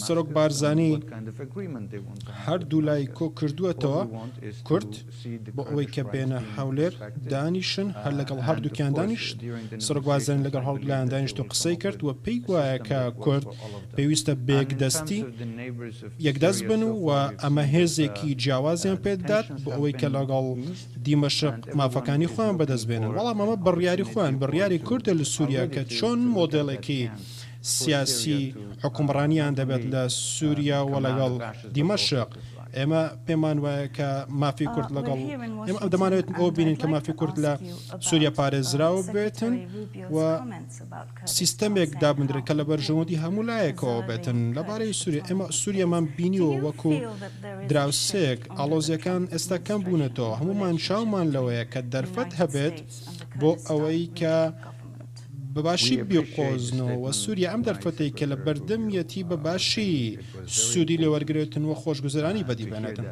سەرۆک بارزانی هەردوولای کۆکردووەتەوە، کورد بۆ ئەوەی کە بێنە هەولێر دانیشن، هەر لەگەڵ هەردووکیان دانیشت، سەرۆک بارزانی لەگەڵ هەردوولایان دانیشت و قسەی کرد و پێی وایە کە کورد پێویستە بەیەکدەستی یەکدەست بن و ئەمە هێزێکی جیاوازیان پێدەدات بۆ ئەوەی کە لەگەڵ دیمەشق مافەکانی خۆیان بەدەست بێنن، بەڵام ئەمە بڕیاری خۆیان، بڕیاری کوردە لە سووریا کە چۆن مۆدێلێکی سیاسی حوکمڕانیان دەبێت لە سووریا و لەگەڵ دیمەشق. ئێمە پێمان وایە کە مافی کورد لەگەڵ ئێمە دەمانەوێت ئەوە بینین کە مافی کورد لە سووریا پارێزراو بێتن و سیستەمێک دابندرێت کە لە بەرژەوەندی هەموو لایەکەوە بێتن لەبارەی سووریا ئێمە سووریامان بینیوە وەکو دراوسێک ئاڵۆزیەکان ئێستا کەم بوونەتەوە هەموومان چاومان لەوەیە کە دەرفەت هەبێت بۆ ئەوەی کە بە باشی بیقۆزنەوە سووریا ئەم دەرفەتەی کە لە بەردەمیەتی بە باشی سوودی لێوەرگرێتن و خۆشگوزەرانی بەدی بێنێتن.